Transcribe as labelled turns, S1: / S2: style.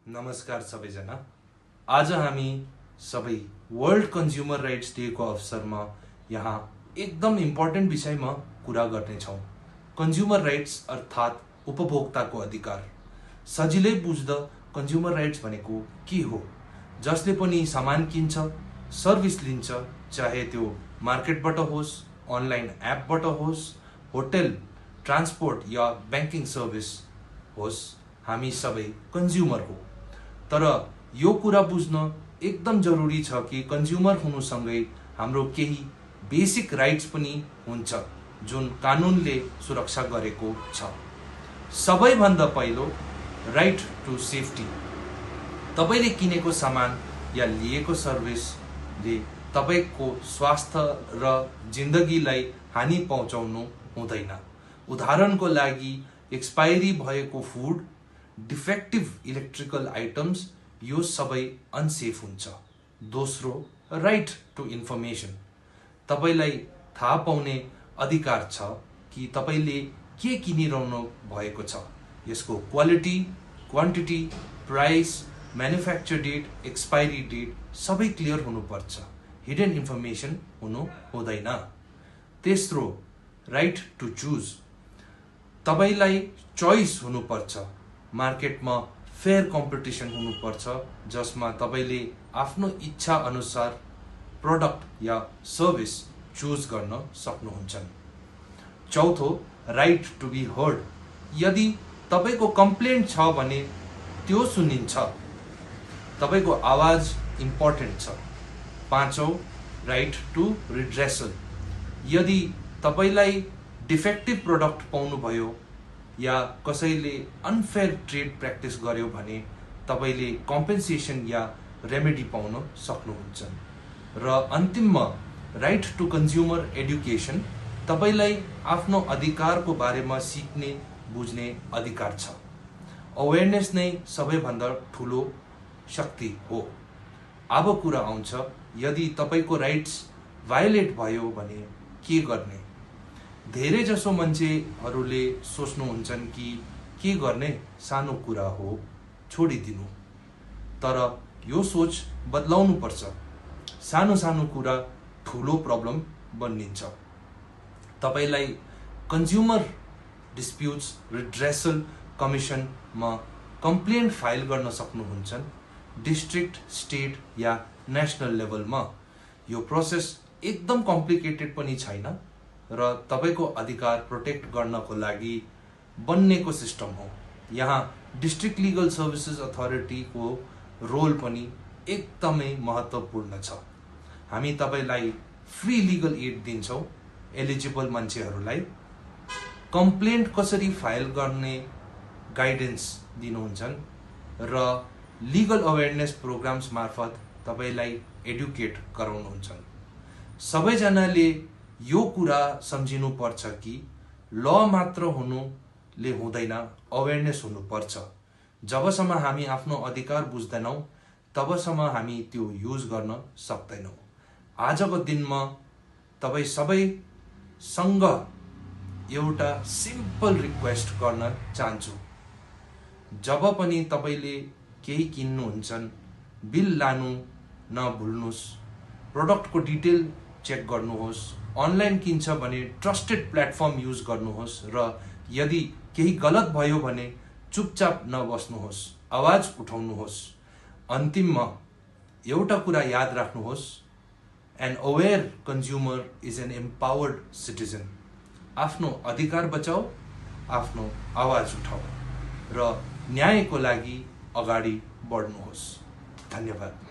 S1: नमस्कार सबैजना। आज हामी सबै वर्ल्ड कन्ज्युमर राइट्स डे को अवसरमा यहाँ एकदम इम्पोर्टेन्ट विषयमा कुरा गर्नेछौँ। कन्ज्युमर राइट्स अर्थात् उपभोक्ताको अधिकार। सजिलै बुझ्दा कन्ज्युमर राइट्स भनेको के हो? जसले पनि सामान किन्छ, सर्भिस लिन्छ, चाहे त्यो मार्केटबाट होस्, अनलाइन एपबाट होस्, होटल, ट्रान्सपोर्ट या ब्याङ्किङ सर्भिस होस्, हामी सबै कन्ज्युमर हो। तर यो कुरा बुझ्न एकदम जरुरी छ कि कन्ज्युमर हुनुसँगै हाम्रो केही बेसिक राइट्स पनि हुन्छ जुन कानुनले सुरक्षा गरेको छ। सबैभन्दा पहिलो राइट टु सेफ्टी। तपाईले किनेको सामान या लिएको सर्भिसले तपाईको स्वास्थ्य र जिन्दगीलाई हानि पहुँचाउनु हुँदैन। उदाहरणको लागि एक्सपायरी भएको फुड, डिफेक्टिभ इलेक्ट्रिकल आइटम्स, यो सबै अनसेफ हुन्छ। दोस्रो, राइट टु इन्फर्मेसन। तपाईलाई थाहा पाउने अधिकार छ कि तपाईले के किनिरहनु भएको छ, यसको quality, quantity, price, manufacture date, expiry date सबै क्लियर हुनुपर्छ। हिडन इन्फर्मेसन हुनु हुँदैन। तेस्रो, राइट टु चुज। तपाईलाई चोइस हुनुपर्छ। मार्केटमा फेयर कम्पिटिसन हुनुपर्छ जसमा तपाईले आफ्नो इच्छा अनुसार प्रोडक्ट या सर्भिस चुज गर्न सक्नुहुन्छ। चौथो, राइट टु बी हर्ड। यदि तपाईको कम्प्लेन्ट छ भने त्यो सुनिन्छ। तपाईको आवाज इम्पोर्टेन्ट छ। पाँचौं, राइट टु रिड्रेसल। यदि तपाईलाई डिफेक्टिभ प्रोडक्ट पाउनुभयो या कसैले अनफेयर ट्रेड प्र्याक्टिस गर्यो भने तपाईले कम्पेन्सेसन या रेमेडी पाउन सक्नुहुन्छ। र अन्तिममा, राइट टु कन्ज्युमर एडुकेसन। तपाईलाई आफ्नो अधिकारको बारेमा सिक्ने, बुझ्ने अधिकार छ। अवेरनेस नै सबैभन्दा ठुलो शक्ति हो। अब कुरा आउँछ, यदि तपाईको राइट्स भायोलेट भयो भने के गर्ने? धेरै जसो मान्छेहरूले सोच्नुहुन्छन् कि के गर्ने, सानो कुरा हो, छोडिदिनु। तर यो सोच बदलाउनु पर्छ। सानो सानो कुरा ठुलो प्रब्लम बनिन्छ। तपाईलाई कन्ज्युमर डिस्प्युट्स रिड्रेसल कमिसनमा कम्प्लेन्ट फाइल गर्न सक्नुहुन्छ, डिस्ट्रिक्ट, स्टेट या नेसनल लेभलमा। यो प्रोसेस एकदम कम्प्लिकेटेड पनि छैन र तपाईको अधिकार प्रोटेक्ट गर्नको लागि बन्नेको सिस्टम हो। यहाँ डिस्ट्रिक्ट लिगल सर्भिसेस अथोरिटीको रोल पनि एकदमै महत्त्वपूर्ण छ। हामी तपाईलाई फ्री लिगल एड दिन्छौँ। एलिजिबल मान्छेहरूलाई कम्प्लेन्ट कसरी फाइल गर्ने गाइडेन्स दिनुहुन्छ र लिगल अवेरनेस प्रोग्राम्स मार्फत तपाईलाई एडुकेट गराउनुहुन्छ। सबैजनाले यो कुरा सम्झिनु पर्छ कि ल मात्र हुनुले हुँदैन, अवेरनेस हुनुपर्छ। जबसम्म हामी आफ्नो अधिकार बुझ्दैनौँ तबसम्म हामी त्यो युज गर्न सक्दैनौँ। आजको दिनमा तपाई सबैसँग एउटा सिम्पल रिक्वेस्ट गर्न चाहन्छु। जब पनि तपाईले केही किन्नुहुन्छन्, बिल लानु नभुल्नुहोस्। प्रोडक्टको डिटेल चेक गर्नुहोस्। अनलाइन किन्छ भने ट्रस्टेड प्लेटफर्म युज गर्नुहोस् र यदि केही गलत भयो भने चुपचाप नबस्नुहोस्, आवाज उठाउनुहोस्। अन्तिममा एउटा कुरा याद राख्नुहोस्, an aware consumer is an empowered citizen. आफ्नो अधिकार बचाऊ, आफ्नो आवाज उठाऊ र न्यायको लागि अगाडि बढ्नुहोस्। धन्यवाद।